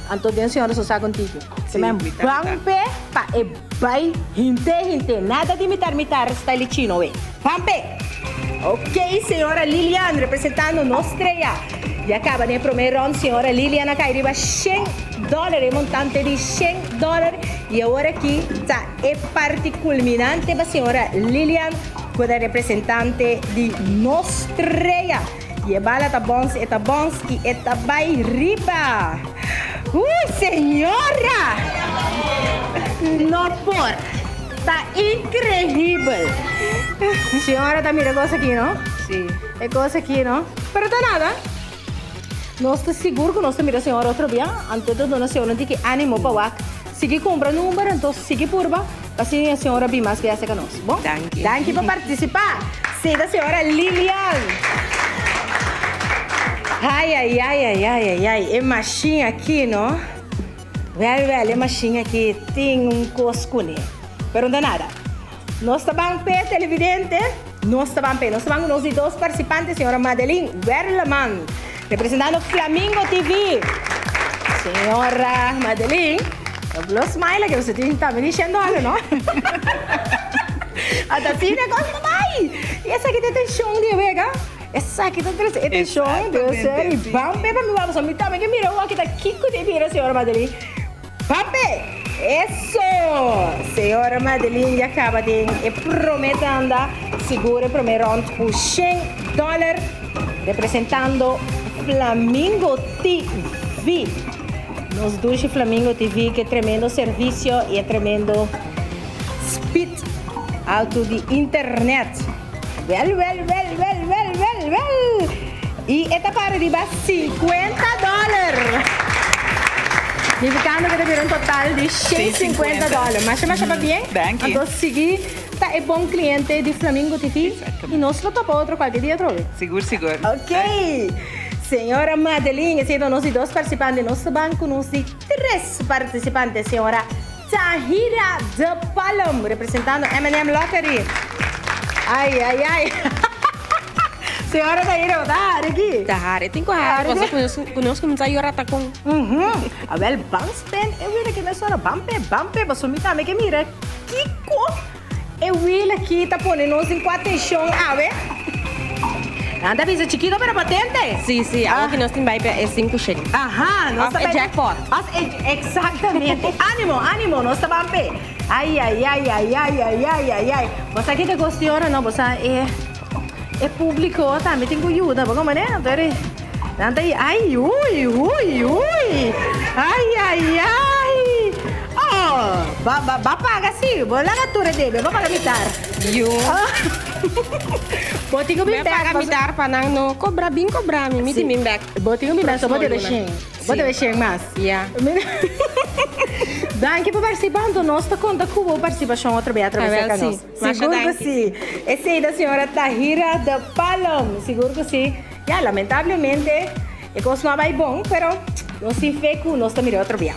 anto den señora su saku un tiki. Si, mi ta mitá. Ban p'e pa e bai hint'é hint'é. Nada di mitar mitar style chino we. Ban p'e! Ok, señora Lilian, representando nos Estrella. Ya caba den e prome round, señora Lilian a cay riba shen dollar, e montante di shen dollar. Y awor aki ta e parti culminante pa señora Lilian, cu ta representante di nos Estrella. Si e bala ta bons, e ta bons i e ta bai riba. Ui, señora! No por! Ta increíbel! Señora ta mira e cos aki, no? Sí. E cos aki, no? Pero ta nada. Nos ta sigur cu nos ta mira señora otro bia, anto ta duna señora un tiki animo pa wak sigui cumpra number, anto sigui purba pa asina e señora bin mas bia cerca nos. Bon? Danki. Danki pa participa. Si ta señora Lilian. Ay, ay, ay, ay, ay, ay, ay, e machine aki, no? Wel, wel, e machine aki tin un cos cune. Pero no ta nada. Nos ta ban p'e televidente. Nos ta ban p'e. Nos ta ban ku nos di dos partisipante, señora Madeline Werleman, representando Flamingo TV. Señora Madeline, no blo smile ke boso tin tambe di shen dòler, no? Ata asina e kos ta bai! I esaki ta e tenshon di e wega. Esaki ta trese e tenshon, debe ser. I ban p'e pa mi wak, pasobra mi tambe ke mira wak ta kiko ta bira, señora Madeline. Pape! Eso! Señora Madeline ya caba den e prome tanda, sigur e prome rond cu shen dollar, representando Flamingo TV. Nos dushi Flamingo TV cu e tremendo servicio y e tremendo speed alto di internet. Wel, wel, wel, wel, wel, wel, wel! I e ta para riba sinkuenta dòler! Nifikando ku ta bira un total di 150 dòler. Masha, masha pabien. Danki. Anto sigui ta e bon kliente di Flamingo TV i nos lo topa otro kualke dia atrobe. Sigur, sigur. Ok! Señora Madeline, esei ta nos di dos partisipante. Nos ta ban ku nos di tres partisipante. Señora. Tahira de Palm representando M&M Lottery. Ay, ay, ay. Señora Tahira, bo ta hari aki? Ta hari, tin ku hari. Pasobra ku nos, ku nos kuminsá yora ta kon. Mhm. Awel, ban spend e wil aki mesora. Ban p'e, ban p'e. Pasobra mi tambe ke mira kiko e wil aki ta pone nos den ku atenshon awe. Nan ta bisa chikito pero potente. Sí, sí, awor ki nos tin bai pa e sinku shen. Aha, nos ta Of e bai. jackpot. Of e, exactamente. Animo, animo, nos ta ban p'e. Ai, ai, ai, ai, ai, ai, ai, ai, ai. Bo sa ki ta gosti ora no? Bo sa e, e publico tambe tin ku yuda, bo komo ne? Anto eri, nan ta ai, ui, ui, ui. Ai, ai, ai. Oh, ba, ba, ba paga si, bo laga tur e debe, bo paga mitar. Yu. Bo tin ku bin Mi a paga bek. mitar pa nan no kobra, bin kobra mi, mi tin bin bek. Bo tin ku bin bek, so bo debe Próximo luna. shen. Bo debe shen mas. Ya. Danki pa partisipa, anto nos ta konta ku bo partisipashon otro bia atrabes Awel serka si. nos. Masha Sigur ku danki. si. Esei ta señora Tahira de Palom. Sigur ku si. Ya, lamentablemente e kos no a bai bon, pero nos tin fe ku nos ta mira otro bia.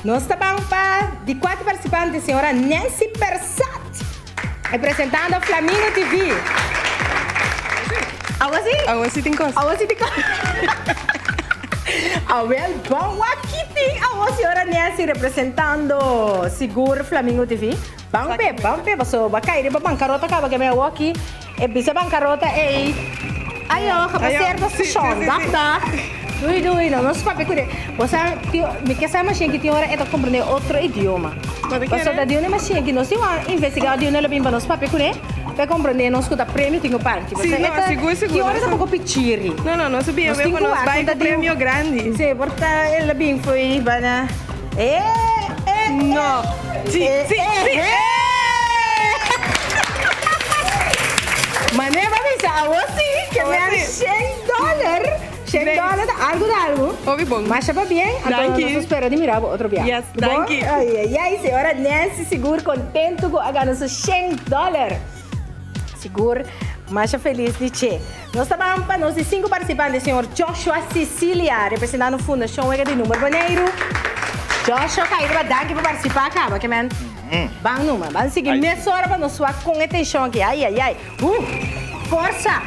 Nos ta ban pa di kuater partisipante, señora Nancy Persat. Representando Flamingo TV. Awo si? Awo si tin kos. Awo si tin kos. Awel bon wak kiti awo señora Nancy representando sigur Flamingo TV. Ban pe, ban pe paso ba kai riba bancarota kaba ke me awo aki e bisa bancarota ey. Ayo, ka pa cierto station. Dag dag. Doei doei. No nos papia ku de. Bo sa mi ke sa machine ki tin ora e ta comprende otro idioma. Pasobra di un machine ki nos tin wou investiga di un lo bin pa nos papia kuné pa e comprende nos ku ta premio tin ku parti. Si, no, sigur sigur. Tin ora ta poko pichiri. No, no, nos a bin awor pa nos bai ku premio grandi. Si, por ta el a bin fo'i bana e e No. Si, si, si. Mane bo a bisa awor si ke mi a shen dollar. Shen dòler ta algu ta algu. Hopi bon. Masha pabien. Anto Danki. nos ta spera di mira bo otro bia. Yes, Bon? danki. Ay, ay, ay, señora Nancy sigur contento cu a gana su shen dòler. Sigur masha felis di che. Nos ta ban pa nos di sinku participante, señor Joshua Cicilia, representando Fundacion Wega di Number Boneiru. Joshua Cairba, danki pa participa caba, ke men ban numa. Ban sigui mesora pa nos wak con e tension aki. Ay, ay, ay. Uh! Forsa!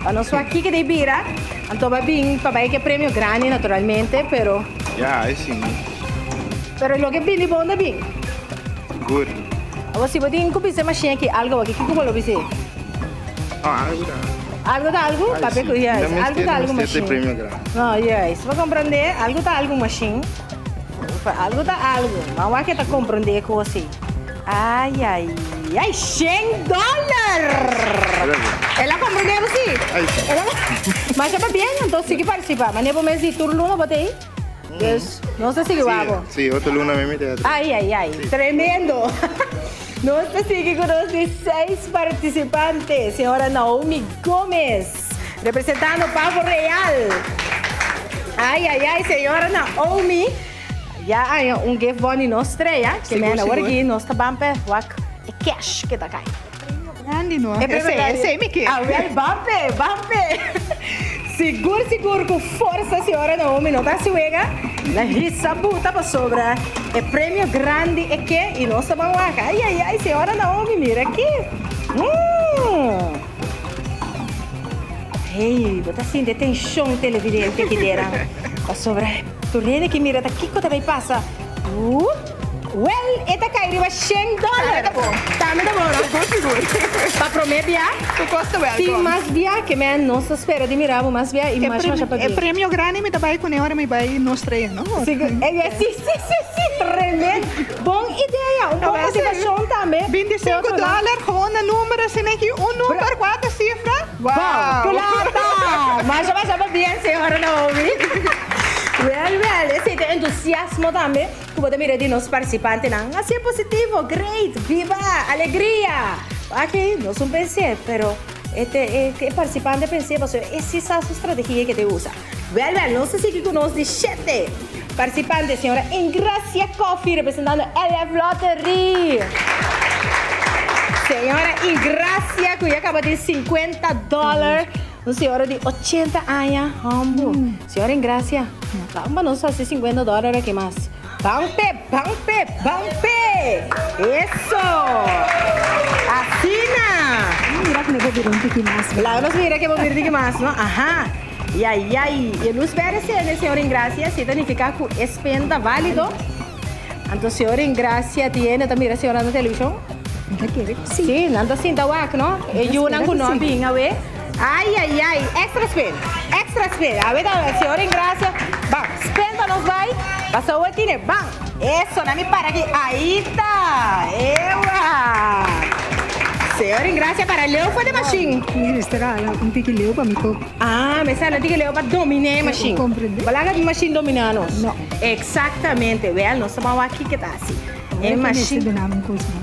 Pa nos wak kiko di bira, anto ba bin pa bai ke premio grandi naturalmente, pero. Ya, ai si. Pero loke bini bon ta bin. Sigur. Awor si bo tin ku bisa mashina aki algo aki, kiko bo lo bis'é? Oh, algo ta. Algo ta algo? Ai Papia si. ku, yes, No algo mester, ta no algo mester mashin. premio grandi. No, yes. Bo komprendé, algo ta algo mashin. Algo ta algo. Ban wak e ta komprendé kos ei. Ai, ai, ai. ai, ai, shen dòler! El a komprendé bo si? Masha pabien, anto sigui partisipá. Manera bo mes di tur luna bo ta ei. Dus, nos ta sigui wak bo. Sí, otro luna mi ta otro. Ai, ai, ai, tremendo! Nos ta sigui ku nos di seis partisipante, señora Naomi Gomez, representando Pavo Real. Ai, ai, ai, señora Naomi. Ya haña un gift bon di nos strea, ke men awor aki nos ta ban p'e wak e cash ke ta kai. Grandi no, E premio esei, grandi. esei mi ke. Awel, ban p'e, ban p'e. Sigur, sigur ku forsa señora Naomi no ta hasi wega, la hisa buta pasobra e premio grandi e ke i nos ta ban wak. Ai, ai, ai, señora Naomi, mira aki. Hum. Hey, bo ta sinti e tenshon televidente kideran pasobra. Tur hende ki mira ta kiko ta bay pasa. Uh! Wel, e ta kai riba shen dòler. Tambe ta bon. Tambe ta bon, no? Sigur, sigur. Pa promé bia. Ku kosta welkom. Tin mas bia ke men nos ta spera di mira bo mas bia i mas masha pabia. E premio grandi mi ta bay kuné ora mi bay nos trae, no? Sigur. E si, si, si, si. Tremendo. Bon idea. Un bon motivashon tambe. 25 dòler gewoon na number asina aki. Un number, kuater sifra. Wow! Plata! Masha masha pabien señora Naomi. Wel wel, esei ta entusiasmo tambe ku bo ta mira di nos partisipantenan. Hasié positivo, great, biba, alegria. Aki nos un pens'é, pero e te e partisipante pens'é pasobra e si sa su strategia ke ta usa. Wel wel, nos ta sigui ku nos di shete partisipante, señora Ingracia Coffie representando LF Lottery. Señora Ingracia ku ya kaba tin 50 dòler, un señora di ochenta aña, hòmbu. Señora Ingracia, ban pa nos hasi 50 dòler aki mas. Ban p'e, ban p'e, ban p'e! Eso! Asina! Mira ku bo bira un tiki mas. Laga nos mira ke bo bira un tiki mas, no? Aha! Yayay! E lus berde sende, señor Ingracia, si ta nifiká ku e spin ta válido. Anto señor Ingracia tiene ta mira señora na televishon? Mi ta kere ku si. Sí, nan ta sinta wak, no? E yunan ku no a bin awe. Ay, ay, ay! Extra spin! Extra spin! Awe ta señor Ingracia. Ban, spin pa nos bai. Pasa awe tine. Ban! Eso, nan mi para aki. Ahí ta! Ewa! Señor Ingracia para leu for de machine. Mi mester a hala un tiki leu pa mi por. Ah, mester hala un tiki leu pa dominá e machine. Bo comprende? Bo laga e machine dominá nos. No. Exactamente. Wel, nos ta ban wak kiko ta hasi. E Awor machine. mester duna mi un kos bon.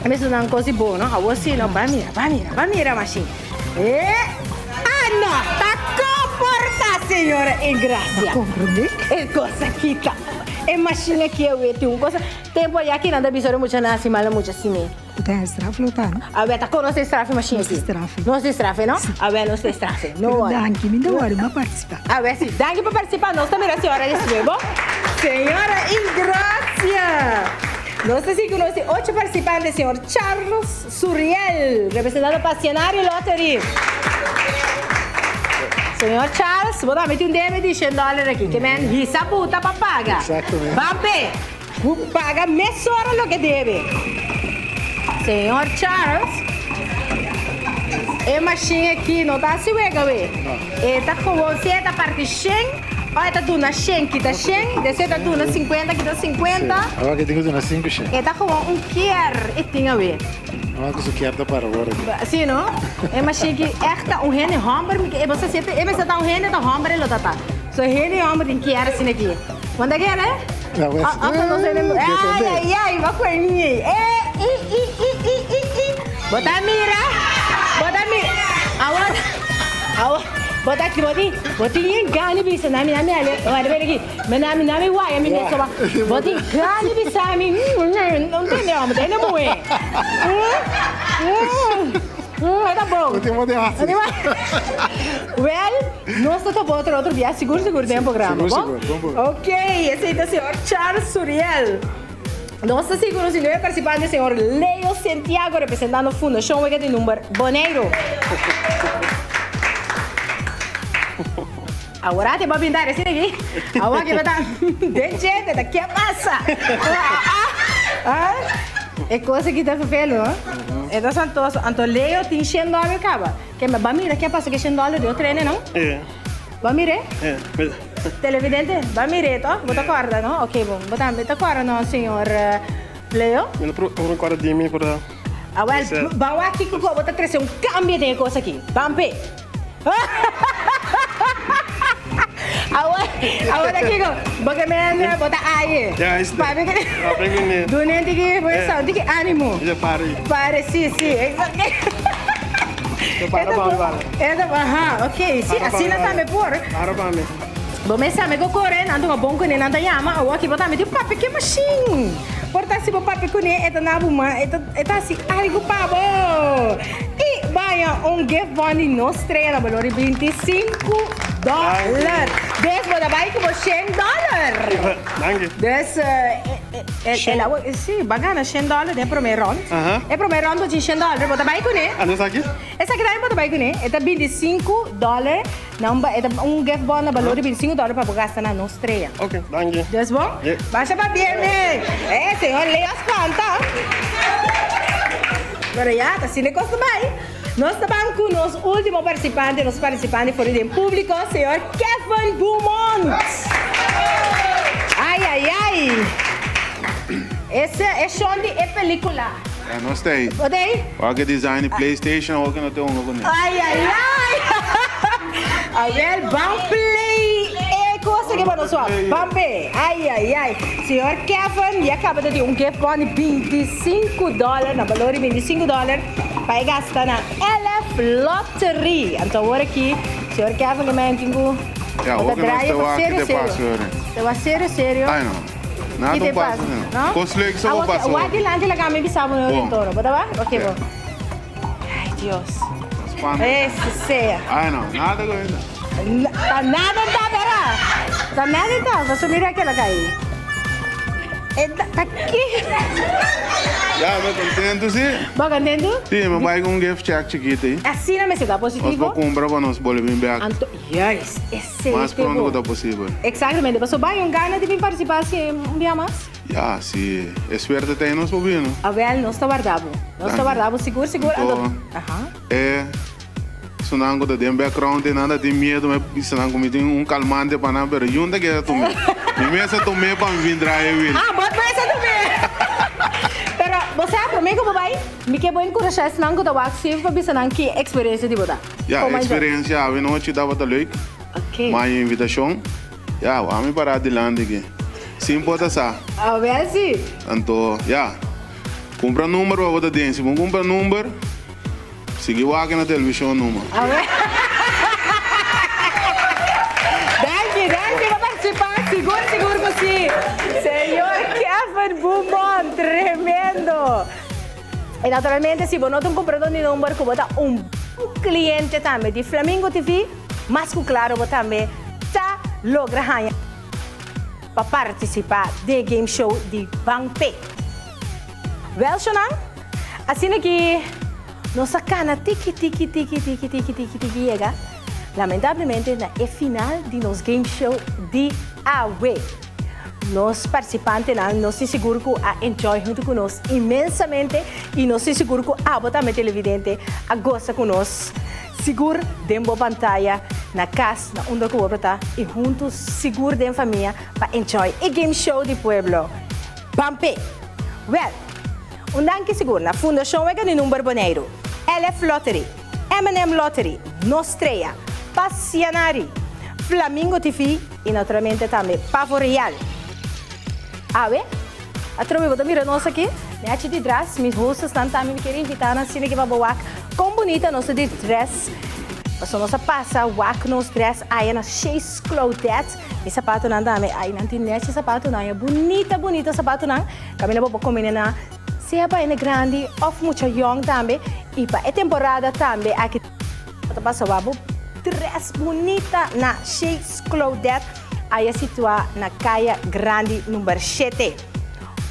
E mester duna un kos di bon, no? Awor si, no? Ban mira, ban mira, ban mira machine. E, ah no, ta comporta, señora Ingracia. Bo comprende? E kos aki ta. E machine aki awe tin un cosa. Tempo aya ki nan ta bisa ora mucha nan hasi mal mucha simi. Bo ta straf lo ta, no? Awe ta conoce straf machine aki. Nos straf. Nos di straf, no? Awe nos di straf. No worry. Danki, mi ta worry, mi a participa. Awe si. Danki pa participa. Nos ta mira señora despues, bo? Señora Ingracia. Nos ta sigui cu nos di ocho participante, señor Charlos Suriel, representando Pasionario Lottery. Señor Charles, bo tambe tin un debe di shen dòler aki, ke men hisa buta pa paga. Exactamente. Ban p'e, bu paga mesora loke debe. Señor Charles, e mashin aki no ta hasi wega we. E ta gewoon si e ta parti shen, o e ta duna shen kita shen, despues e ta duna sinkuenta kita sinkuenta. Sí, awor ke tin ku duna sinku shen. E ta gewoon un kier e tin awe. Awor ku su kier ta para awor aki. Sí no? E mashin ki ègt ta un hende hòmber mi ke e boso siete e mester ta un hende ta hòmber e lo ta ta. So hende hòmber tin kier asina aki. Bo ta kere? Ja, pues. Òf ta nos hende Depende. Ai ai ai bo a kohe mi ei. E i i i i i i. Bo ta mira? Bo ta mira? Awor awor bo ta bo tin bo tin yen gana di bisa nami nami ale wak bira aki. Mi nami nami waya mi mes soba. Bo tin gana bisa mi no ntende homber ta hende muhe. E ta bon. Bo tin bo di hasi. Wel, nos ta topa otro otro bia sigur sigur den programa, bon? Sigur sigur, bon bon. Ok, esei ta señor Charles Suriel. Nos ta sigui ku nos nuevo participante señor Leo Santiago representando Fundashon Wega di Number Boneiru. Awor te bo pinta recién aki. Awor ke ta den chete ta ke pasa? E cosa aki ta vervelo, no? E ta santoso. Anto Leo tin shen dòler kaba. Ke me ba mira ke pasa ke shen dòler di otro hende, no? Ba mir'é? Televidente, ba mir'é to? Bo ta kòrda, no? Ok, bon. Bo tambe ta kòrda, no, señor Leo? Mi no por kòrda di mi, pero. Awel, ban wak kiko ku abo ta trese un kambio den e kos aki. Ban p'e. Awor, awor ta kiko? Bo ke mende, bo ta aye. Ja, is Papi ke. Papi ke ne. Dune tiki, bo sa un tiki animo. Ja, pare. Pare, si, si. Te para pa mi, para. Eta, aha, ok. Si, asina tambe por. Para pa mi. Bo mes sa mi ku kore, nan tuma bon kuné, nan ta yama, awor aki bo ta miti papi ke mashin. Por ta si bo papia kuné, e ta na bo man, e ta e ta hasi algu pa bo. I baña un gift bon di nos strea na balor di 25 dòler. Des bo ta bai ku bo shen dòler. Danki. Des e el awe si, bo a gana shen dòler den e promé rònt. E promé rònt bo tin shen dòler, bo ta bai kuné. Anto esaki? Esaki tambe bo ta bai kuné. E ta 25 dòler. Nan ba, e ta un gift bon na balor di 25 dòler pa bo gasta na nos strea. Ok, danki. Des bon? Ye. Basha pa bien men. Eh, señor Leo a spanta. Pero ya, ta asina e kos ta bai. Nos ta ban ku nos ultimo partisipante, nos partisipante for di den públiko, señor Kevin Beaumont. Ai, ai, ai. Ese e shon di e pelíkula. Ya nos ta ei. Bo ta ei? Wak e design di PlayStation awor ke no ta hunga kuné. Ai ai ai! Awel ban play e cosa ke pa nos wak. Ban play. Ai ai ai. Señor Kevin ya caba di tin un gift bon di 25 dollar, na balor di 25 dollar pa e gasta na LF Lottery. Anto awor aki señor Kevin ke men tin ku Ya, bo awor ta ke nos draai ta pa wak serio te serio. paso ora. Ta wak serio serio. Ai no. Nada Ki te un paso pasa? no. No? Kos leuk sa bo pasa Wak hopi. dilanti laga mi bisa bo no Bon. toro. Bo ta wak? Ok Yeah. bo. Ay Dios. Spannend. Ese sea. Ay no, nada ku esa. Ta nada ta bera. Ta nada ta. Paso mira kela kai. E ta ta ki. Ya, mi contento si. Bo contento? Si, mi bai ku un gift check chikito ei. Asina mester ta Nos positivo. por kumpra pa nos bolbe bin bek. Anto, juist, esei Mas te pronto bo. ku ta posibel. Exactamente, paso bai un gana di bin participa si un bia mas? Ya, si e suerte ta ei nos por bini. Awel, nos ta warda bo. Nos ta warda bo sigur sigur. Anto, Aha. e esnan ku ta den background ei nan ta tin miedu, mi a bisa nan ku mi tin un kalmante pa nan, pero yun ta keda tum'é. Mi mes a tum'é pa mi bin draai e wil. Ah, bo mes a tum'é. Pero, bo sa, promé ku bo bai, mi ke bo enkurashá esnan ku ta wak siempre pa bisa nan ki eksperensia di bo ta. Ya, Oh my God. experiencia awe nochi tabata leuk. Ok. Maya invitacion. Ya, wou mi para dilanti aki. Sin por ta sa. A ver si. Anto, ya. Cumpra number pa bo ta den. Si bo cumpra number, sigui wak na television numa. A ver. Danki, danki pa participa. Sigur, sigur cu si. Señor Kevin Beaumont, tremendo. I naturalmente si bo no ta un kumpradó di number ku bo ta un bon kliente tambe di Flamingo TV, mas ku klaro bo tambe ta logra haña pa partisipá den e game show di Ban P'e. Wèl shonnan, asina ki nos a kana tiki tiki tiki tiki tiki tiki tiki yega lamentablemente na e final di nos game show di awe. Nos participantenan nos tin sigur cu a enjoy hunto cu nos inmensamente y nos tin sigur cu abo tambe televidente a goza cu nos sigur den bo pantaya na cas na unda cu bo por ta y hunto sigur den famia pa enjoy e game show di pueblo Pampe. Wel, un danki sigur na Fundacion Wega di Number Boneiru, LF Lottery, M&M Lottery, Nostrea, Passianari, Flamingo TV, I naturalmente tambe pavo real. Awe, atrobe bo ta mira nos aki, nechi di dress, mi hostesnan tambe mi kier invita nan asina ki pa bo wak kon bunita nos ta di dress. Pasobra nos a pasa wak nos dress aya na Chez Claudette. E sapatonan tambe, ay nan tin nechi sapatonan, ya bunita bunita sapatonan. Kaminda bo por kombina na sea pa hende grandi of mucha yong tambe. I pa e temporada tambe aki. Bo ta pasa wak bo dress bunita na Chez Claudette aya situa na Kaya Grandi number shete.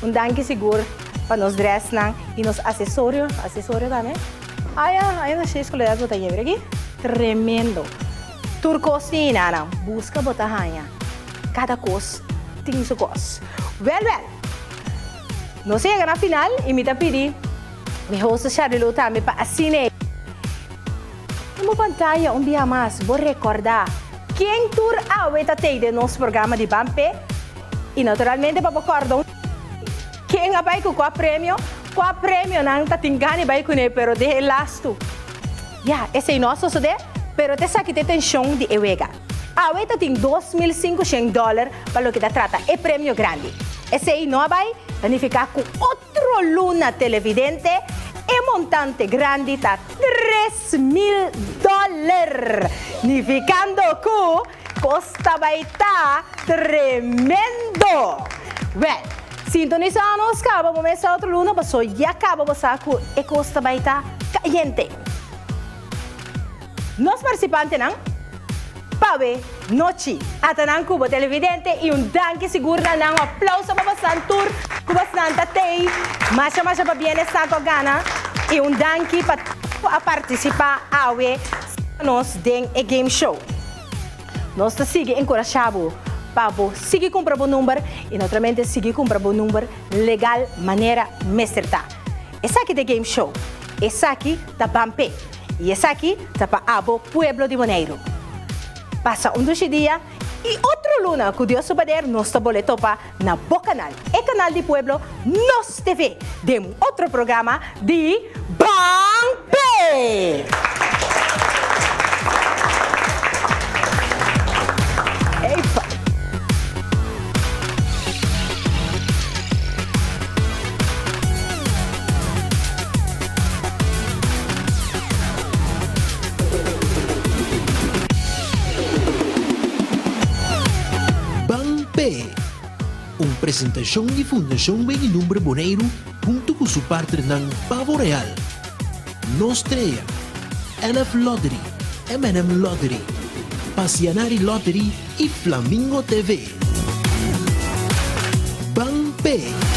Un danki sigur pa nos dressnan y nos asesorio, asesorio tambe. Aya, aya na Chez Claudette bo ta yebra aki. Tremendo. Tur cos tin enanan. Busca bo ta haña. Cada cos tin su cos. Wel wel. Nos a yega na final y mi ta pidi mi host Sharilu tambe pa asina e. Den bo pantaya un bia mas bo rekordá ken tur awe ta tei den nos programa di Ban P'e y naturalmente pa bo kòrda un ken a bai ku kua premio. Kua premionan ta tin gana di bai kuné pero den e lastu? Ya, esei no a sosodé, pero ta esaki ta e tenshon di e wega. Awe ta tin 2500 dòler pa loke ta trata e premio grandi. Esei no a bai, ta nifiká ku otro luna televidente e montante grandi ta 3000 dòler, nifikando ku kos ta bai ta tremendo! Wèl, sintonisá nos kaba bo mesa otro luna paso ya kaba bo sa ku e kos ta bai ta kayente. Nos participantenan pawe nochi ata nan cu bo televidente y un danki sigur na nan. Un aplauso pa bosan tur cu bosnan ta tey. Masha masha pabien esnan cu a gana y un danki pa tur cu a participa awe nos den e game show. Nos ta sigui encurasha bo pa bo sigui cumpra bo number y naturalmente sigui cumpra bo number legal manera mester ta. Esaki ta e game show. Esaki ta ban p'e. I esaki ta pa abo pueblo di Boneiru. Pasa un dushi dia i otro luna ku Dios su pader nos ta bole topa na bo kanal, e kanal di pueblo Nos TV, den un otro programa di Ban P'e! Epa! Ban P'e, un presentashon di Fundashon Weg'i Number Boneiru huntu ku su partnernan Pavo Real, Nos Trea, LF Lottery, M&M Lottery, Pasianari Lottery i Flamingo TV. Ban P'e!